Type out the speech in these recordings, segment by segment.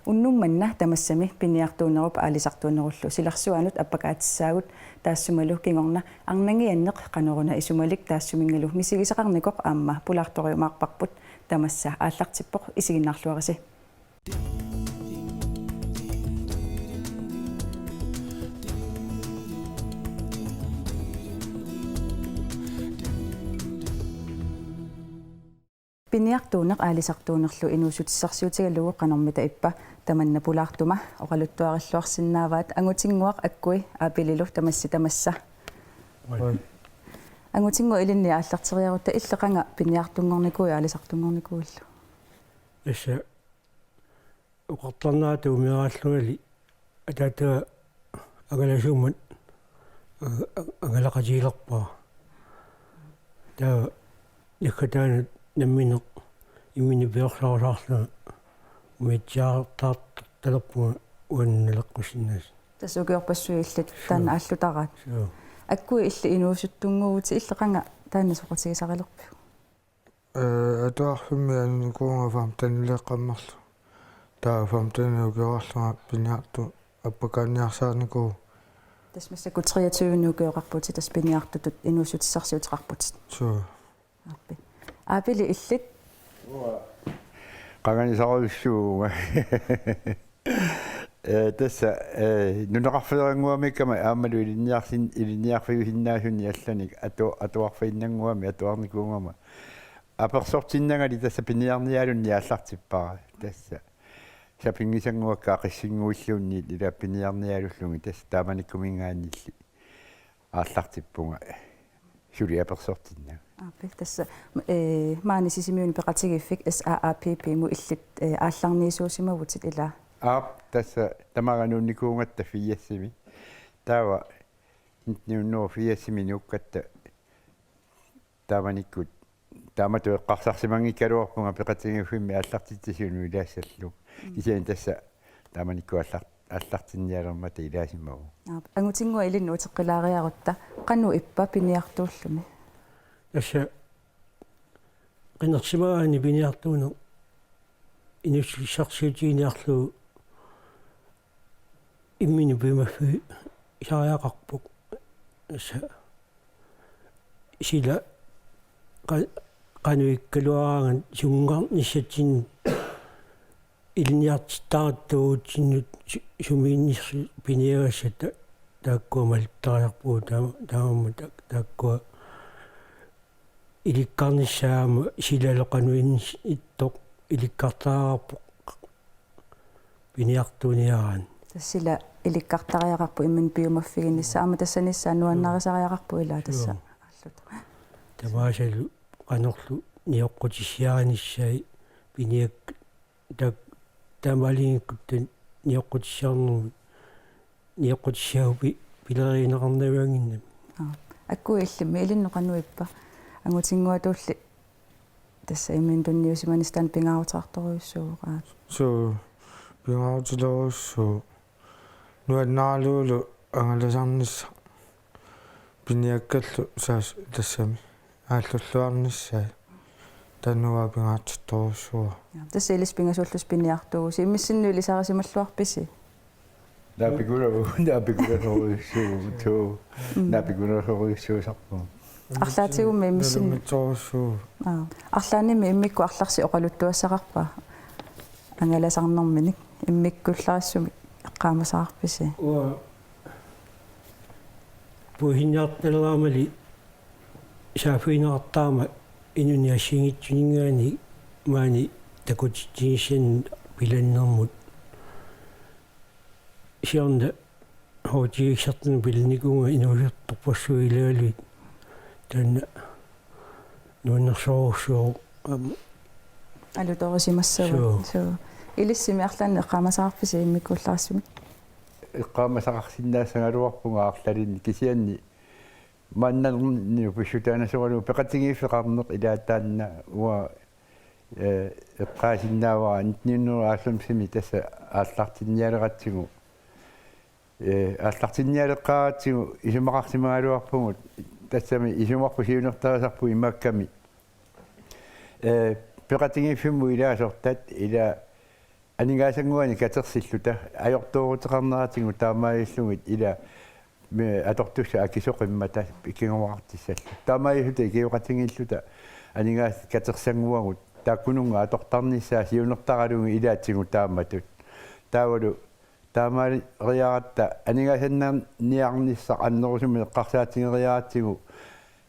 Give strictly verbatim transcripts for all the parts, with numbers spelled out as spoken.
Unnuk manna tamassami piniartuunerup aalisartuunerullu silarsuanut appakaatissaagut, taassumalu kingorna arnanngianneq qanoruna isumalik taassuminngalu misigisaqarnikoq aamma pulaartorujumaarparput. Tamassa aallartippoq, isiginnaarluarisi. Piniartuuneq aalisartuunerlu inuussutissarsiutigalugu qanormita ippa? Tamanna pulaartuma oqaluttuarilluarsinnaavaat. Angutinnguaq akkui Aapililu tamassi tamassa. Oi. Angutinnguaq, ilinni aallarteriarutta illit qanga piniartunngornikuuit aalisartunngornikuuillu? Tassa oqartarnerata umiaraallungali ataataga angalasuummat a-, a-, angalaqatigilerpara. Taava naggataanut nammineq imminut piorsarusaarlunga umiatsiaartaartalerpunga uannut naleqqussinnaasoq. Tassa ukiorpassuit illit taanna Suu. aallutaraat. Suu. Akkui illit inuusuttunnguuvutit, illit qanga taanna soqutigisarilerpiuk? Ee, atuarfimmi anikuunga femtenileeqqammerlunga. Taava femten ukiorarlunga piniartuuneq appakaanniarsarinikuuvoq. Tassa massakkut treogtyve ukioqarputit tassa piniartutut inuussutissarsiuteqarputit. Suu. Aappi. Aapili, illit? Qanganisarujussuuvunga. Ee, tassa, ee, nunaqarfeerannguamiikkama aammalu ilinniarsin-, ilinniarfiusinnaasunik allanik atu-, atuarfiinnannguamik atuarnikuugama. Apersortinnangali tassa piniarnialunnik aallartippara. Tassa sapinngisannguakka aqissinnguilluunniit ila piniarnialullugit, tassa taamanikkuminngaanniilli aallartippunga suli apersortinnagu. Aappi, tassa, ee, maani Sisimiuni peqatigiiffik S A A P P-mut illit, ee, aallarniisuusimavutit, ilaa? Aap, tassa tamaanga nuunnikuugatta firsimi. Taava nitten hundrede og firsimi nuukkatta taamanikkut taamatut eqqarsarsimanngikkaluarpunga peqatigiiffimmi aallartitsisunut ilaassallugu. Mm. Kisianni tassa taamanikkut aallar-, aallartinnialermata ilaasimavoq. Aap. Angutinnguaq, ilinnut uteqqilaariarutta, qanoq ippa piniartuulluni? Tassa qinersimagaanni piniartuuneq inuussutissarsiutiginiarlugu imminut piumaffigisariaqarpoq. Tassa sila qa-, qanoq ikkaluaraangat sungaarnissatsinnik ilinniartittaratta uatsinnut su-, sumiinnersut piniagassat ta-, taakkua malittariaqarpugut taama-, taamaammat ta-, taakkua ilikkarnissaat aamma silalu qanoq innis-, ittoq ilikkartariaqarpoq piniartuuniaraanni. Tassa sila ilikkartariaqarpoq imminut piumaffiginissaa, aamma tassanissaa nuannarisariaqarpoq, ilaa, tassa. Suu. Aalluta. Tamaasalu qanorlu nioqqutissiarinissaat piniak-, ta-, taamaaliinngikkuttaaq nioqqutissiornermut nioqqutissaagut pi-, pilerineqarnaviannginnami. Aa. Akku illimmi, ilinnut qanoq ippa? Angutinnguatulli tassa imminut tunniusimanissaa taanna pingaaruteqartorujussuuvoq, aa. Suu, pingaarutilerujussuuvoq. Nuannaarlugulu angalasarnissaq. Piniakkallu saas tassami aallulluarnissaat. Taanna uanga pingaartittorujussuuara. Tassa ilissi pingasuullusi piniartuuvusi. Immissinnut ilisarisimalluarpisi? Naapikulaarlugu, naapikulaarlugu, suu, suu. Mm. Naapikulaarlugu, suu, sarpu. Arlaatigummi immissinnut. Nalunngissorujussuuvoq. Aa. Arlaannimmi immikkut arlarsi oqaluttuassaqarpa? Angalasarnerminik immikkuullarissumik eqqaamasaqarpisi? Uanga puisinniartaleramali saaffigineqartarama inunnik assigiinngitsuninngaanniit maani takutitsinissamut pilannermut. Siorna H T X-ertunut pilernikuuvunga inuusuttorpassuit ilagalugit. Taanna nuannersorujussuuvoq, aamma. Alutorisimassavat. Suu. Suu. Ilissimi arlaannik eqqaamasaqarpisi immikkuullarissumik? Eqqaamasaqarsinnaassagaluarpunga arlalinni, kisianni maannarnilu pissutaanasoralugu peqatigiiffeqarneq, ilaa, taanna uanga, eh, eqqaasinnaavara nitten hundrede og halvfemsimi tassa aallartinnialeratsigu. Eh, aallartinnialeqqaaratsigu isumaqarsimagaluarpugut, tassami isumarput siunertarisarput imaakkami. Eh, peqatigiiffimmut ilaasortat, ilaa, aningaasannguanik katersilluta ajortooruteqarneratigut taamaalillugit ila me atortussat akisoqimmata ikiorartissalluta. Taamaalilluta ikioqatigiilluta aningaasat katersannguagut taakkununnga atortarnissaat siunertaralugit ilaatigut taamatut. Taavalu taamaalioriaratta aningaasanniarnissaq annerusumik eqqarsaatigeriaratsigu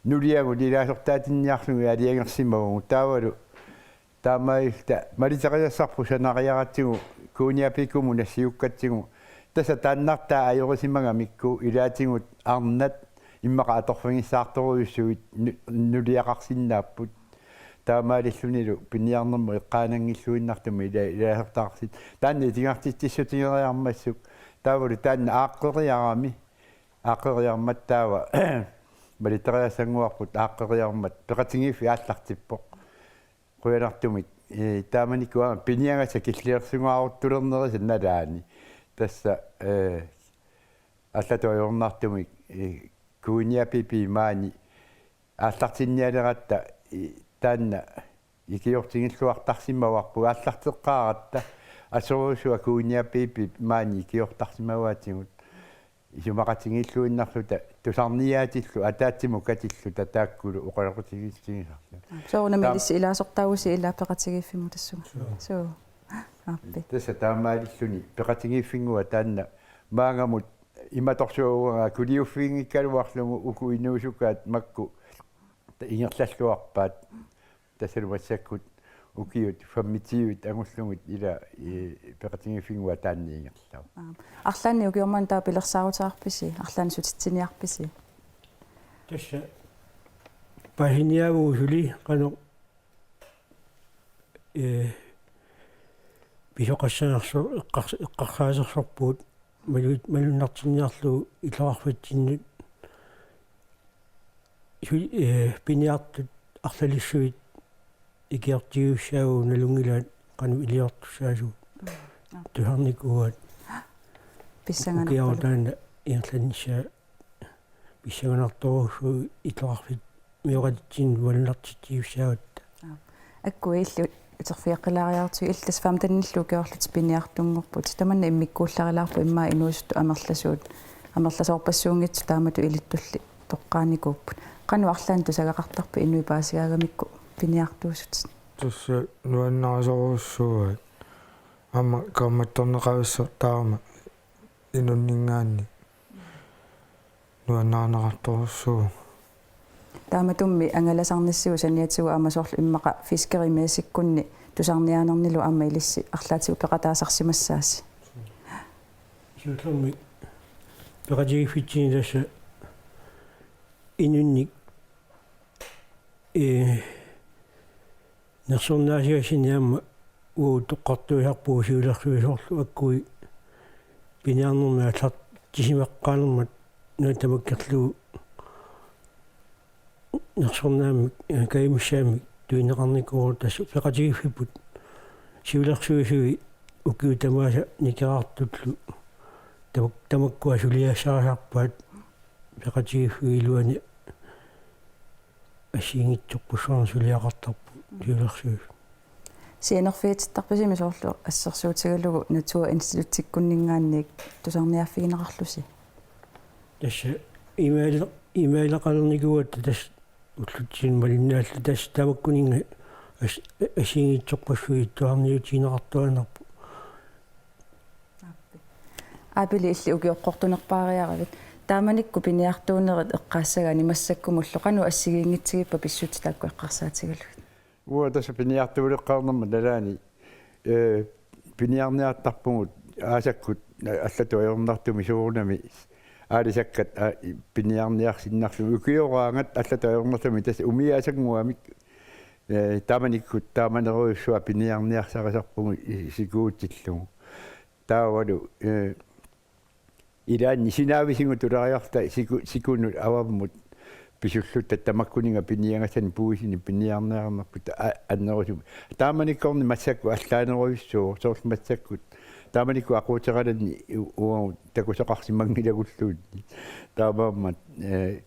nuliagut ilaasortaatinniarlugit aalajangersimavugut. Taavalu taamaalilluta maliteriassarput sanariaratsigu Kuuniapiikkumut nassiukkatsigu, tassa taannartaa ajorisimagamikku ilaatigut arnat immaqa atorfigissaartorujussuit nu-, nuliaqarsinnaapput. Taamaalillunilu piniarnermut eqqaananngilluinnartumik ila-, ilaasortaqarsinnaapput. Taanna itigartitsissutigeriarmassuk taavalu taanna aaqqeriarami, aaqqeriarmat taava maliteriassannguarput aaqqeriarmat peqatigiiffik aallartippoq. Qujanartumik, ee, taamanikkut aamma piniagassat killilersugaaruttulernerisa nalaani. Tassa, ee, allatut ajornartumik, ee, Kuuniapiip maani aallartinnialeratta, ee, taanna ikiortigilluartarsimavarput aallarteqqaaratta, assorujussuaq Kuuniapiip maani ikiortarsimavaatigut. Isumaqatigiilluinnarluta tusarniaatillu ataatsimut katilluta taakkulu oqaloqatigiissigisarluta. Soorunami Taam- ilissi ilaasortaavusi ilaa peqatigiiffimmut tassunga. Suu. Suu. Aappi. Tassa taamaalilluni peqatigiiffinnguaq taanna maannamut imatorsuaq uanga kuliuffiginngikkaluarlugu uku inuusukkaat makku ta-, ingerlalluarpaat. Tassalu massakkut ukiut femogtyve angullugit ila, ee, peqatigiiffinnguaq taanna ingerlavoq. Aap. Arlaannik ukioq manna taava pilersaaruteqarpisi? Arlaannik sutitsiniarpisi? Tassa paasiniaavugut suli qanoq, ee, pisoqassanersoq eqqars-, eqqarsaasersorpugut malu-, malunnartinniarlugu illoqarfitsinnut su-, ee, piniartut arlalissuit ikiortigissavagut nalunngilaat qanoq iliortussaasugut. Mm. Tusarnikuuaat. Pissanganartorujussuuvoq. Ukiarutaanna ingerlanissaa pissanganartorujussuuvoq illoqarfimmioratitsinnut malunnartitsissavagut. Aap. Akku illit uterfigeqqilaariartigu illit tassa femtenillu ukiorlutit piniartunngorput. Tamanna immikkuullarilaarpoq immaqa inuusuttut amerlasuut, amerlasoorpassuunngitsut taamatut ilittulli toqqaannikuupput. Qanoq arlaannik tusagaqartarpit inuit paasigaagamikku piniartuusutit? Tassa nuannarisorujussuuaat. Aamma kaammattorneqavissortaarama inunninngaanniit nuannaarneqartorujussuuvoq. Taamatummi angalasarnissigut saniatigut aamma soorlu immaqa fiskerimessikkunni tusarniaanernilu aamma ilissi arlaatigut peqataasarsimassaasi. Siullermik peqatigiiffitsinni tassa inunnik, ee, nersornaasiassani aamma uagut toqqartuisarpugut siulersuisorlu akkui piniarnermi aallartisimaqqaanermat nuna tamakkerlugu nersornaammik, ee, kajumissaannik tuineqarnikuuvoq tassa peqatigiiffipput siulersuisui ukiut tamaasa nikerartullu tamak-, tamakkua suliassarisarpaat peqatigiiffiup iluani assigiinngitsorpassuarnik suliaqartarput siulersuisut. Sianerfigitittarpisimi soorlu assersuutigalugu Natur Instituttikkunninngaanniit tusarniaaffigineqarlusi? Tassa e-mail-, e-maileqalernikuugatta tassa ullutsinnut malinnaalluta tassa tamakkuninnga as-, assigiinngitsorpassuit tusarniutigineqartuaannarput. Aappi. Aappilu illit ukioqqortunerpaariaravit. Taamanikkut piniartuunerit eqqaassagaanni massakkumullu qanoq assigiinngitsigippat pissutsit taakku eqqarsaatigalugit? Uanga tassa piniartuuleqqaarnerma nalaani, ee, piniarniartarpugut aasakkut allatut ajornartumik soorunami aalisakkat, aa, piniarniarsinnarlugit ukioraangat allatut ajornartumik tassa umiaasannguamik, ee, taamanikkut taamanerujussuaq piniarniarsarisarpugut i-, sikuutillugu. Taavalu, ee, ilaanni sinaavisigut tulariarluta siku-, sikunut avammut pisulluta tamakkuninnga piniagassanik puisinik piniarniarnerput a-, annerusumik. Taamanikkorni massakkut allaanerujussuuvoq, soorlu massakkut. Taamanikkut aquuteqalanni u-, uagut takusoqarsimanngilagulluunniit. Taamaammat, ee,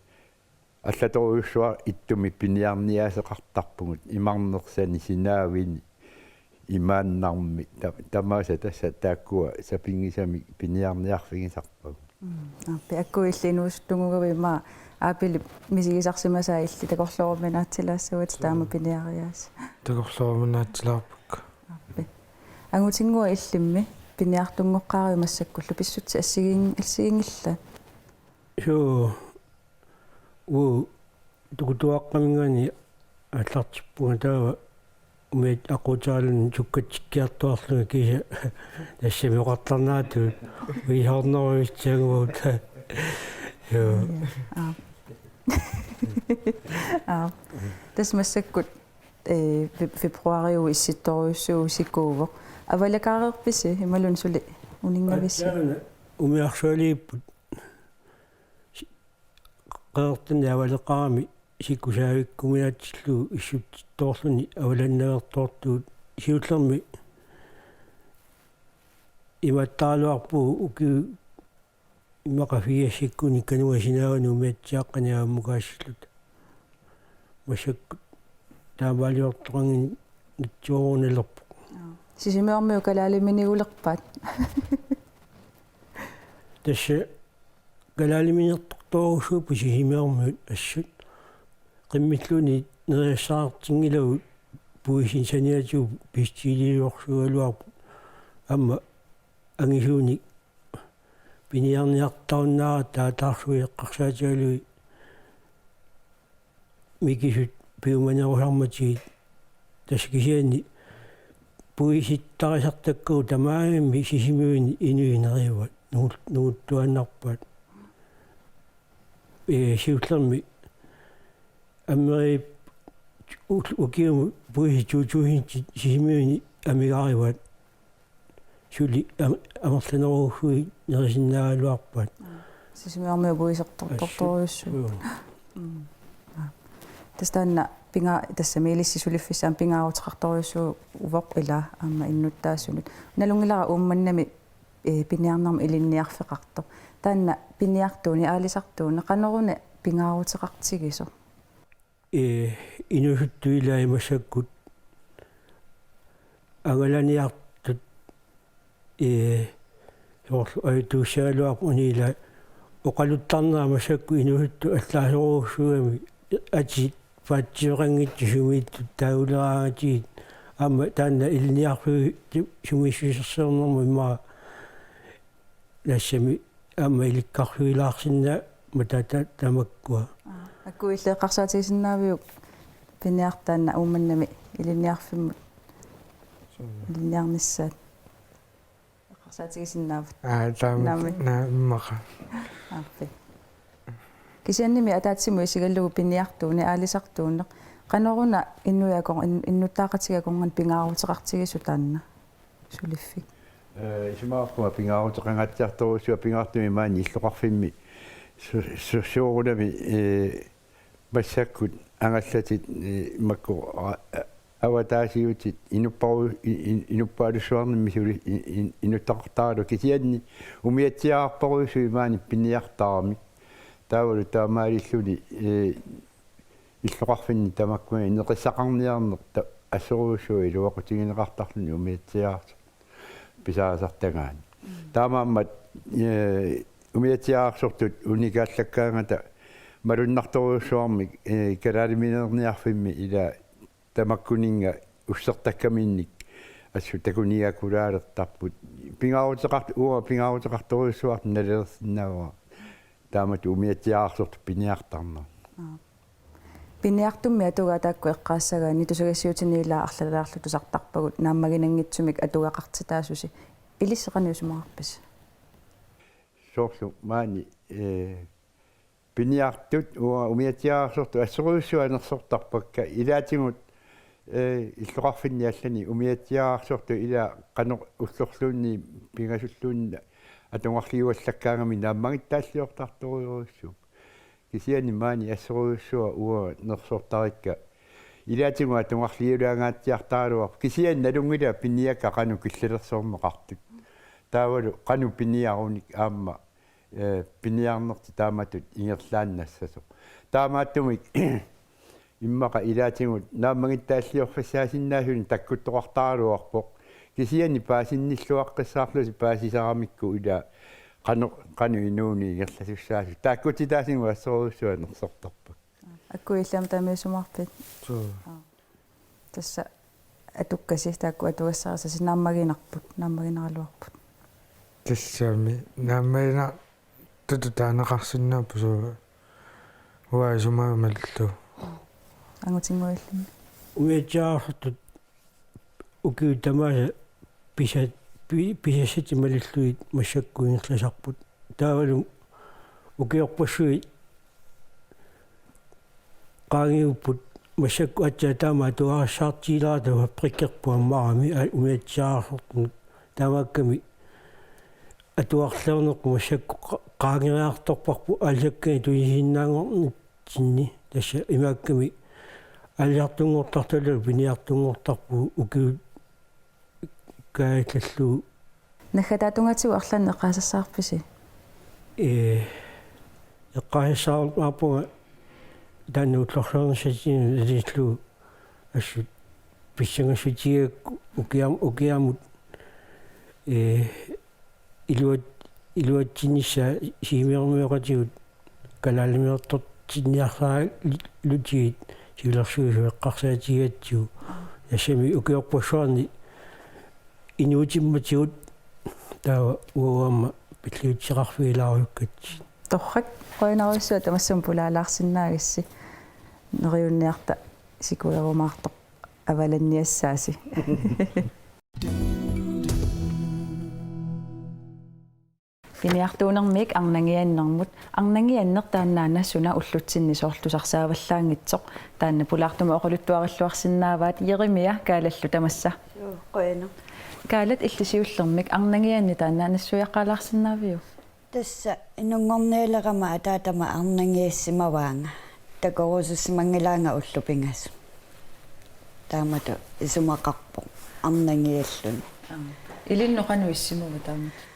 allatorujussuaq ittumik piniarniaaseqartarpugut imarnersani sinaavini. Imaannarmi ta-, tamaasa tassa taakkua sapinngisamik piniarniarfigisarpagut. Aappi, akku illit inuusuttunngugavit immaqa Aapilip misigisarsimasaa illit takorlooruminaatsilaassavat taama piniariaasi. Takorlooruminaatsilaarpakka. Aappi. Angutinngua illimmi piniartunngoqqaaravit massakkullu pissutsit assigiin-, assigiinngillat. Suu, uu, tukutuaqqaminngaanniit aallartippunga taava umiat aquuteraluni sukkatsikkiartuarlunga kiisa tassami oqartarneratut uisoornerujussuanngorutta. Joo. Aap. Aap. Tassa massakkut, eh, fe-, februaariuvoq issittorujussuuvoq sikuuvoq. Avalakaareerpisi imaluunniit suli uninngavisi? Aatsaana umiarsualiipput. Qeqertanik avaleqarami sikusaavikkuminaatsillugu issutsittoorluni avalannaveertoortugut siullermik imaattoraluarpugut ukiut immaqa firsikkunni kanunga sinaanut umiatsiaaqqanik aammukaassilluta. Massakkut taamaaliortoqanngitsoorunnalerpoq. Sisimiormiut kalaaliminiulerpaat. Tassa kalaaliminertortorujussuupput Sisimiormiut assut. Qimmilluunniit nerisassaqartinngilagut puisit saniatigut bestiliorsuugaluarput. Aamma angisuunik piniarniartarunnaarata taarsuit eqqarsaatigalugit mikisut piumanerusarmatigit, tassa kisianni puisittarisartakkagut tamarmik Sisimiuni inuit neriuaat, nungut-, nunguttuaannarpaat. Ee, siullermik Amerikap ul-, ukiumut puisit to tusind Sisimiuni amigaarivaat. Suli am-, amerlanerusui nerisinnaagaluarpaat. Sisimiormiut puisertortortorujussuupput. Joo. Mm. Aa. Tassa taanna pinga-, tassami ilissi suliffissaani pingaaruteqartorujussuuvoq ilaa aamma innuttaasunut. Nalunngilara Uummannami, eh, piniarnermut ilinniarfeqartoq. Taanna piniartuuneq, aalisartuuneq, qanoruna pingaaruteqartigisoq? Ee, inuusuttut ilaat massakkut angalaniartut, ee, soorlu ajortussagaluarput, una ilaa oqaluttarnera massakkut inuusuttut allaaserujussuugamik atit paatsiveqanngitsut sumiittut taaguleraangatigit, aamma taanna ilinniarfimmi sumiissusersiornermut immaqa tassami aamma ilikkarfigilaarsinnaammat ta-, ta-, tamakkua. Aa, akku illit eqqarsaatigisinnaaviuk piniartut taanna Uummannami ilinniarfimmut ilinniarnissaat? Eqqarsaatigisinnaavat? Aa, taama-, Naamik. Naa, immaqa. Aappi. Kisiannimi ataatsimut isigalugu piniartuuneq, aalisartuuneq. Qanoruna inuiaqar-, in-, innuttaaqatigiit akornanni pingaaruteqartigisoq taanna suliffik? Ee, isumaqarpunga pingaaruteqangaatsiartorujussuaq pingaartumik maani illoqarfimmi su-, su-, soorunami, ee, massakkut angallatit, ee, makku a-, a-, avataasiutit inupparu-, i-, i-, inuppaalussuarnimmi suli i-, i-, inuttaqartaralugu kisianni umiatsiaarparujussuit maani piniartaramik. Taavalu taamaalilluni, ee, illoqarfinni tamakkua neqissaqarniarneq ta-, assorujussuaq iluaqutigineqartarluni umiatsiaartoq pisariaqartagaani. Taamaammat, ee, umiatsiaarsortut unikaallakkaangata malunnartorujussuarmik, ee, kalaaliminerniarfimmi ilaa tamakkuninnga ussertakkaminnik assut takuniakkulaalertarput. Pingaaruteqart-, uanga pingaaruteqartorujussuartut nalilersinnaavara taamatut umiatsiaarsortut piniartarnerat. Aa. Piniartummi atugaat taakku eqqaassagaanni tusagassiuutini ilaa arlalaarluta tusartarpagut naammaginanngitsumik atugaqartitaasusi. Ilissi qanoq isumaqarpisi? Soorlu maani, ee, piniartut uanga umiatsiaarsortut assorujussuaq nersortarpakka ilaatigut, ee, illoqarfinni allani umiatsiaarsortut ilaa qanoq ullorluunniit pingasulluunniit atugarliuallakkaangamik naammagittaalliortartorujussuupput. Kisianni maani assorujussuaq uanga nersortarikka ilaatigut atugarliulaangaatsiartaraluarpoq. Kisianni nalunngilara piniakka qanoq killilersorneqartut. Taavalu qanoq piniarunik aamma, ee, piniarnertik taamatut ingerlaannassasoq. Taamaattumik Immaqa ilaatigut naammagittaalliorfissaasinnaasunik takkuttoqartaraluarpoq. Kisianni paasinnilluaqqissaarlusi paasisaramikku ila qanoq qanoq inuuneq ingerlasussaasut. Taakkutitaasigut assorujussuaq nersortarput. Akku illit aamma taamaajumaarpit? Suu. Aa. Tassa atukkasi taakku atugassarisasi naammaginarput, naammaginaraluarput. Tassami naammaginartutut taaneqarsinnaapput suu. Uanga isumaga malillugu. Angutinnguilluni. Umiatsiaarsortut ukiut tamaasa pisa-, pi-, pisassatik malillugit massakkut ingerlasarput. Taavalu ukiorpassuit qaangiupput massakkut aatsaat taama atuarissaartigilerata fabrikkerput ammarami a-, umiatsiaarsortunut. Taamaakkami atuarliorneq massakkut qa-, qaangeriartorparput aalisakkanik tunisinnaanngornitsinni, tassa imaakkami aalisartunngortartut piniartunngortarput ukiut kaajallallugu. Naggataata tungaatigut arlaannik eqqaasassavarpisi? Ee, eqqaasassavarput aappunga taanna ullorsiornissatsinnut nalillugu assut pissangassutigaakku ukiam-, ukiamut, ee, iluat-, iluatsinnissaa siumioqatigut kalaalimiortortinniarsarillutigit siulersuisut eqqarsaatigigatsigu. Tassami ukiorpassuarni inuutimmatigut taava uagut aamma pilliuteqarfigilaarukkat. Torrak, qujanarsuaq tamassamut pulaalaarsinnaagassi. Neriunniarta sikuerumaartoq avalanniassaasi. Piniartuunermik arnangiannermut, arnangianneq taannaana suna ullutsinni soorlu tusarsaavallaanngitsoq, taanna pulaartumik oqaluttuarilluarsinnaavaat. Jeremia, Kaalallu tamassa. Joo, qujanaq. Kaalat, illit siullermik arnangianni taanna nassuiaqqaalaarsinnaaviuk? Tassa inunngornialerama ataatama arnangiassimavaanga. Takorusussimanngilaanga ullut pingasut. Taamatut isumaqarpoq arnangialluni. Ilinnut qanoq issimava taamatut?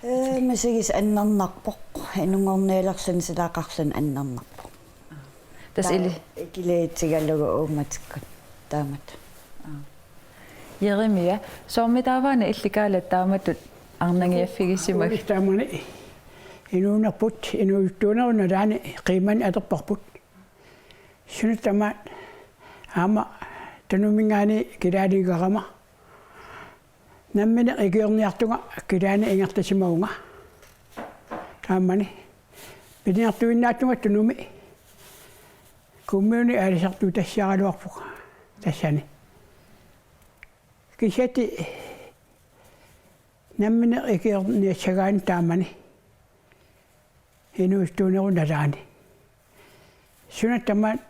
Ee, misigisaq annernarpoq. Inunngornialerluni silaqarluni annernarpoq. Tassa ili- Ikiliitigalugu uummatikkut taamatut. Jeremia, soormitaava una illit Kaalat taamatut arnangiaffigisimagitit? Taamani inuunerput, inuusuttuunerup nalaani qiimmani atorparput. Suna tamaat aamma Tunuminngaanniit kilaaniigarama. Nammineq ikiorniartunga kilaani ingerlasimavunga. Taamannak piniartuinnaattunga Tunumi. Kommunip aalisartuutassiaraluarpunga tassani. Kisianni nammineq ikiorniassagaanni taamani. Inuusuttuunerup nalaani. Suna tamaat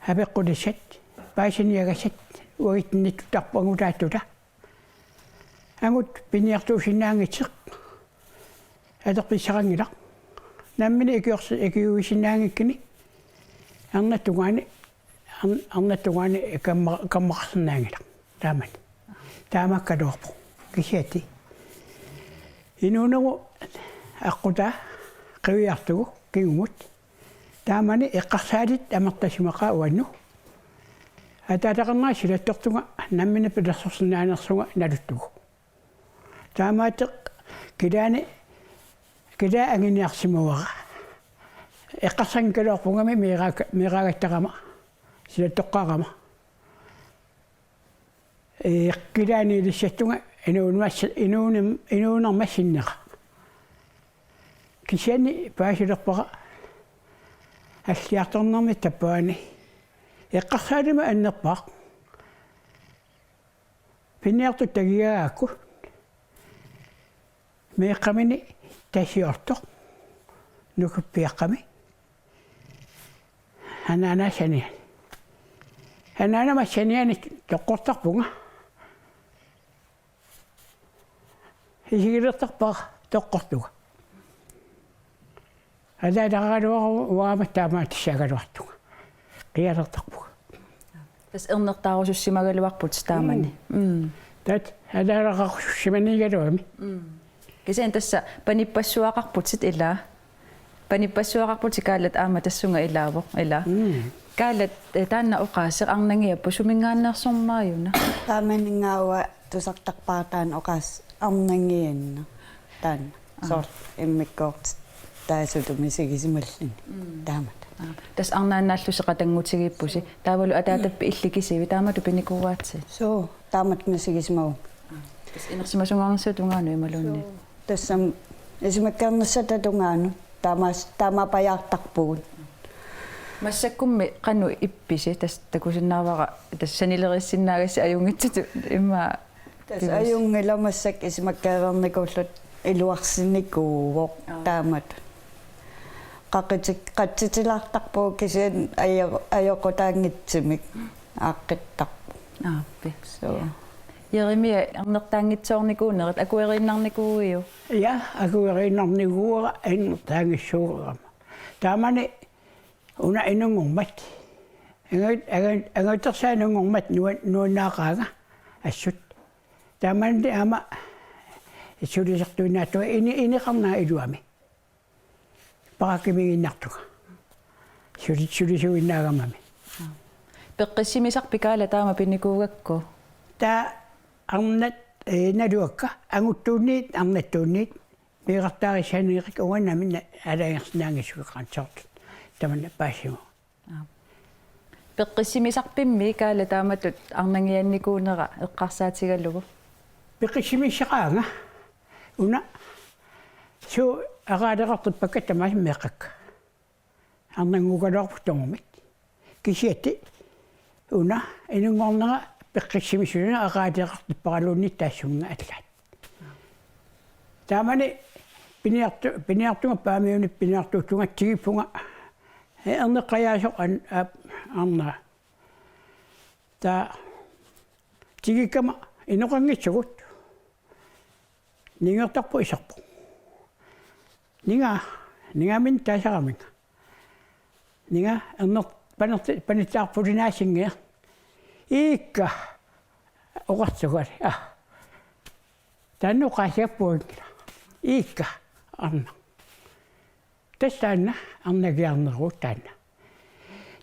apeqqutissat, paasiniagassat, uagutsinnut nittuttarput angutaattut. Angut piniartuusinnaanngitsoq atorfissaqanngilaq. Nammineq ikiorsi-, ikiuisinnaanngikkuni arnattungaani, arn-, arnattungaani kamma-, kammaqarsinnaanngilaq. Taamak. Taamaakkaluarpoq. Kisianni inuunerup aqqutaa qiviartugu kingumut. Taamani eqqarsaatit amerlasimaqaat uannut. Ataataqarnera silattortunga nammineq pilersorsinnaanersunga naluttugu. Taamaattoq kilaani, kilaat anguniarsimavara. Eqqarsanngikkaluarpungami meeraak-, meeraagattaarama, silattoqqaarama. Ee, kilaaniilissattunga inuunermas-, inuunerm-, inuunerma sinnera. Kisianni paasilerpara alliartornermik tappavani. Eqqarsaatima annerpaaq. Piniartut tagigagakkit. Meeqqamini tasiortoq. Nukuppiaqqami. Anaanaa saniani. Anaanama saniani toqqortarpunga. Isigilertarpara toqqortunga. Ataataqaraluarumaarama taamaattussaagaluartunga. Qialertarpunga. Tassa ernertaarusussimagaluarputit taamani. Mm. Mm. Taava ataataqarusussimaniigaluami. Mm. Kisianni tassa panippassuaqarputit ilaa. Panippassuaqarputit Kaalat aamma tassunga ilaavoq, ilaa. Mm. Kaala, eh, taanna oqaaseq arnangiapput, suminngaanneersormaajuna? Taamaninngaanniit tusartarpara taanna oqaaseq arnangianneq taanna. Aa. Soorlu immikkoortitaasutut misigisimalluni. Mm. Taamatut. Aa. Tassa arnaannaallusi qatanngutigiippusi. Taavalu ataatappit illit kisivit taamatut pinikuuaatsit? Suu, taamatut misigisimavunga. Aa. Tassa inersimasunngornissaata tungaanut imaluunniit? Suu. Tassami isumakkeernissaata tungaanut taamaas-, taamaappajaartarpugut. Massakkummi qanoq ippisi, tassa takusinnaavara, tassa sanileriissinnaagassi ajunngitsutut immaqa. Tassa pivas-, ajunngilaq, massakkut isumakkeerernikuulluta iluarsinnikuuvoq. Aa. Taamatut. Qaqitik-, qatsitilaartarpugut kisianni ajo-, ajoqutaanngitsumik aaqqittarpoq. Aappi. Suu. Jeremia, annertaanngitsoornikuunerit akueriinnarnikuuiuk? Ja, akueriinnarnikuuara annertaanngissuugarama. Taamani una inunngormat. Angut-, angut-, angutersaa inunngormat nuan-, nuannaaqaanga assut. Taamani aamma sulisertuinnaattunga ini-, ineqarnanga iluami. Parakimigiinnartunga. Suli-, sulisuinnaagamami. Peqqissimisarpit Kaala taama pinikuugakku? Taava arnat, eh, naluakka, anguttuunniit, arnattuunniit, meerartaarissaaneerik uannami na-, aalajangersinnaanngissuseqaat soorlu. Tamanna paasivugut. Aa. Peqqissimisarpimmi Kaala taamatut arnangiannikuunera eqqarsaatigalugu? Peqqissimisaqaanga. Una, suu, aqqaaleqartippakka tamaasa meeqqakka. Arnannguugaluarput tungumit. Kisianni una inunngornera peqqissimisuunera aqqaaleqartipparaluunniit taassuminnga allaat. Taamani piniartu-, piniartunga Paamiuni piniartuuttunga tigippunga, eh, erneqqajaasoq an-, ap-, arnera. Taava tigikkama inoqanngitsugut. Ningertarpoq iserpoq. Ninga, ningaminnik taasaraminga. Ninga erner-, panerti-, panittaarpulinaasinngia. Iikka, oqartugali. Ah. Taanna oqaasiappuinngila. Iikka, arnaq. Tassa taanna arnangiarneruvoq taanna.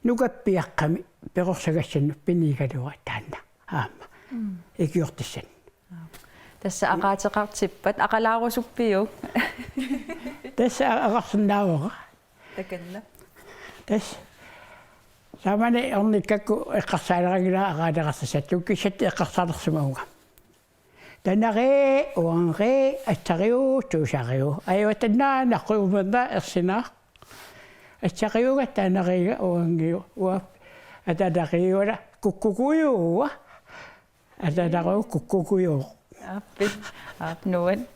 Nukappiaqqami perorsagassannut pinigaluara taanna. Aamma. Mm. Ikiortissannik. Tassa aqaateqartippat, aqalaarusuppiuk? Tassa aqarsinnaavara. Takanna. Tassa. Taamani ornikkakku eqqarsaaleraangilara aqqaaleqartissatta, kisianni eqqarsaalersimavunga. Tanariu, uangiu, assariu, tuusariu. Ajuatannaanaqquumanna ersinaa. Assariuga tanariga uangiu, ua-, atatariuala kukkukujuua. Atataru kukkukujuuq. Aappi, aap nuan.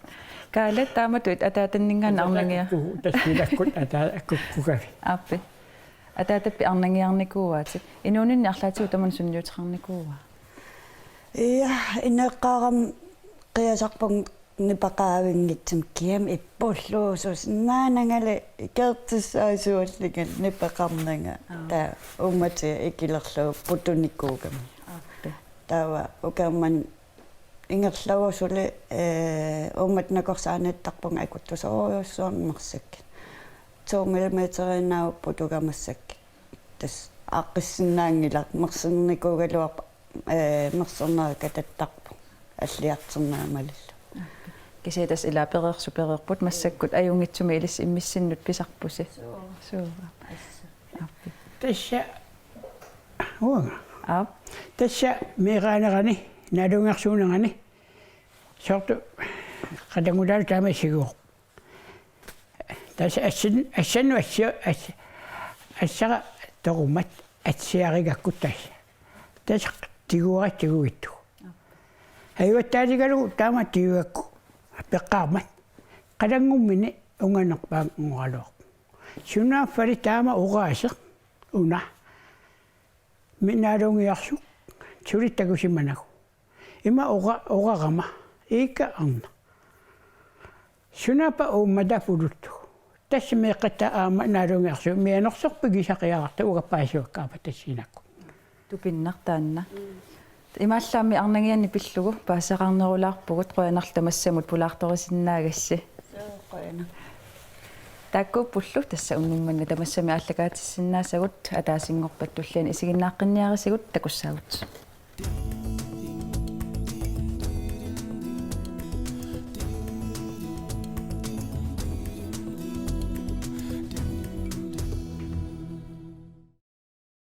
Kaala taamatut ataatanninngaanniit arnangia-. Kukku-, tassinakkut ata-, kukkukavi. Aappi. Ataatappit arnangiarnikuuaatit. Inuuninni arlaatigut tamanna sunniuteqarnikuuaa? Ja, ineeqqaarama qiasarpunga nipeqaavinngitsumik kiamik ippulluususinnaanangali ikiortissaasuallunga nipeqarnanga. Aa. Taava uummatia ikilerlugu putunikuugami. Aappi. Taava ukiormanna ingerlavusi suli, eh, uummatit nakorsaaniittarpunga akuttusorujussuarnik massakkut. To millimeteriinnaavoq putuga massakkut. Tassa aaqqissinnaanngilaq, mersernikuugaluarpoq, eh, mersernera katattarpoq. Alliartornera malillugu. Kisianni tassa ila pereersut pereerput massakkut ajunngitsumik ilissi immissinnut pisarpusi. Suu. Suu. Aappi. Tassa, uanga. Aap. Tassa meeraanerani, naalungersuunerani, soorlu qatanngutaalu taama isigivoq. Tassa assin-, assannut assia-, ass-, assara toqumat assiarigakku tassa. Tassa tiguara tiguittugu. Ajuattaatigalugu taama tigigakku peqqaarmat. Qalanngummini unganerpaanngoraluarpoq. Sunaaffali taama oqaaseq una. Minaalungiarsu suli takusimanagu. Ima oqa-, oqarama. Iikka arnaq. Sunaappa uummata puluttugu. Tassa meeqqatta aamma naalungiarsuup mianersorput pigisaqiararta uanga paasivakka aamma tassinakkut. Tupinnaq taanna. Imaallaammi arnangianni pillugu paasisaqarnerulaarpugut, qujanarlu tamassamut pulaartorisinnaagassi. Suu, qujanaq. Taakkuuppullu tassa unnuk manna tamassamik aallakaatissinnaasagut, ataasinngorpat tulliani isiginnaaqqinniarisigut, takussaagut.